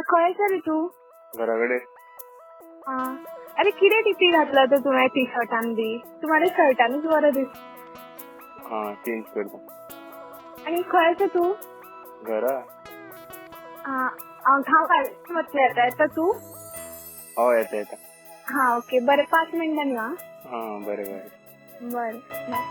खंय आसा रे तूं? घरा कडेन. आं, अरे कितें टिपी घातला तर तुवें टी शर्टान बी? तूं मरे शर्टानूच बरो दिसता. आं, चेंज करता. आनी खंय आसा तूं? घरा. आं, हांव गाडयेन वतलें आतां, येता तूं? हय, येता येता. हां, ओके, बरें, 5 मिनटांनी यो आं. हां, बरें बरें. बरें, बाय.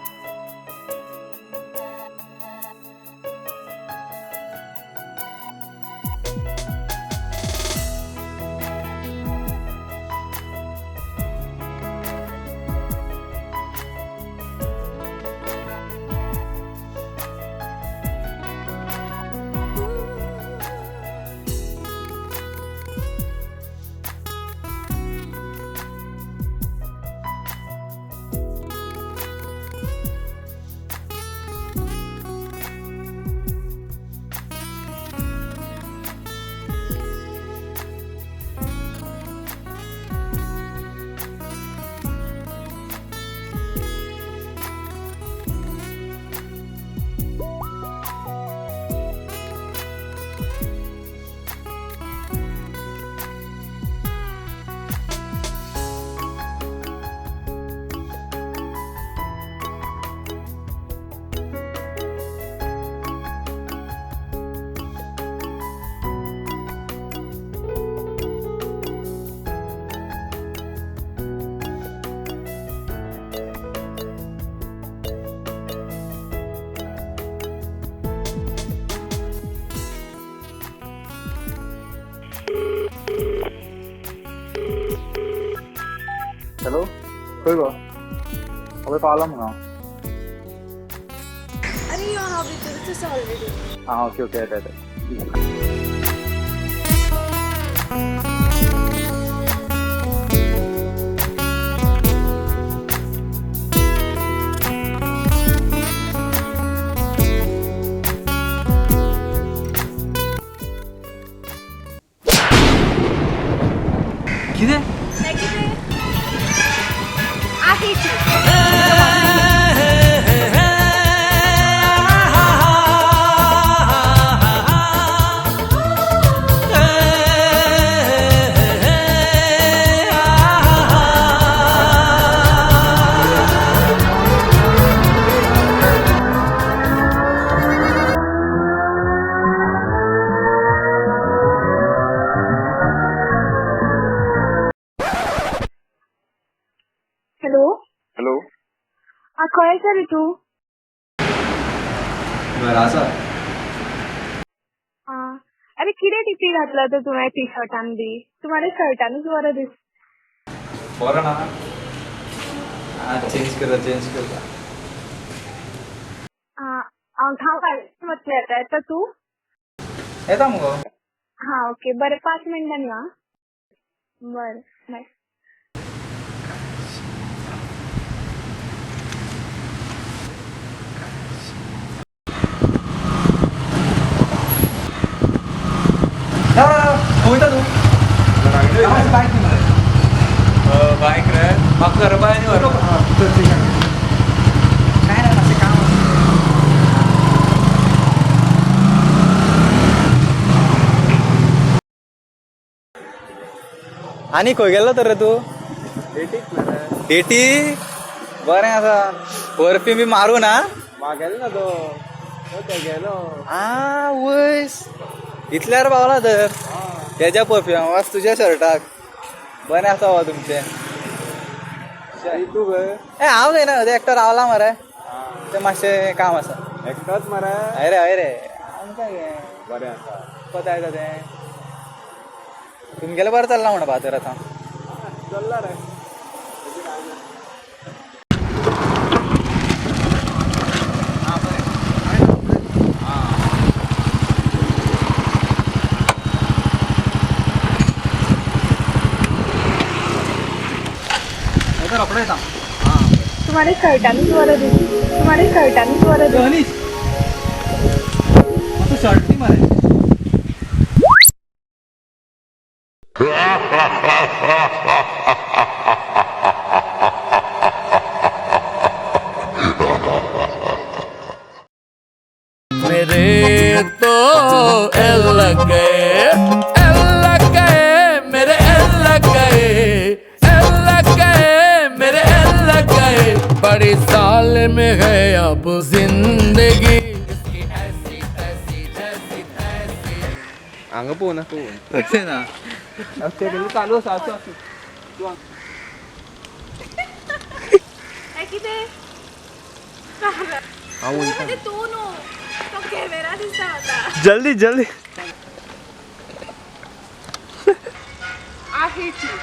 हॅलो, खंय गो? हय, पावला मुगो हांव. अरे यो, हांव भितरूच आसा ऑलरेडी. आं, ओके ओके, येता येता. कितें? हॅलो. हॅलो. आं, खंय आसा रे तूं? घरा आसा. आं, अरे कितें टिपी घातला तर तुवें टी शर्टान बी? तूं मरे शर्टानूच बरो दिसता. बरो ना? आं, चेंज करता चेंज करता. आं, हांव गाडयेन वतलें आतां, येता तूं? येता मुगो. हां, ओके, बरें, 5 मिनटांनी यो आं. बरें, बाय. खंय वयता तूं? बायक दी मरे. बायक रे, म्हाका घरा बाय आनी व्हर. काय ना, मातशें काम आसा. आनी खंय गेल्लो तर रे तूं? डेटी बरें आसा. बर्फी बी मारून ना? मागेलो ना तो गेलो. आ वयस, इतल्यार पावला तर तेज्या परफ्युमा वास तुज्या शर्टाक. बरें आसा बाबा तुमचें. तूं खंय? ए, हांव खंय ना, ते एकटो रावला मरे, तें मातशें काम आसा. एकटोच मरे? हय रे, हय रे, आमकां बरें आसा. कोता येता तें तुमगेलें बरें चल्लां म्हणपा तर आतां. चल्ला रे. रोकडो येता. तूं मरे शर्टानूच बरो दिसता. तूं मरे शर्टानूच बरो दिसता. अनीश, तूं शर्ट दी मरे. मेरे तो एल लग गए, एल हवाले में है अब जिंदगी। हांगा पळोवना पळोवन। तशें ना, तेगेलें चालू आसा. आसूं आसूं. हे कितें? म्हणजे तूं न्हू, तो कॅमेरा दिसता म्हाका. जल्दी जल्दी. I hate you.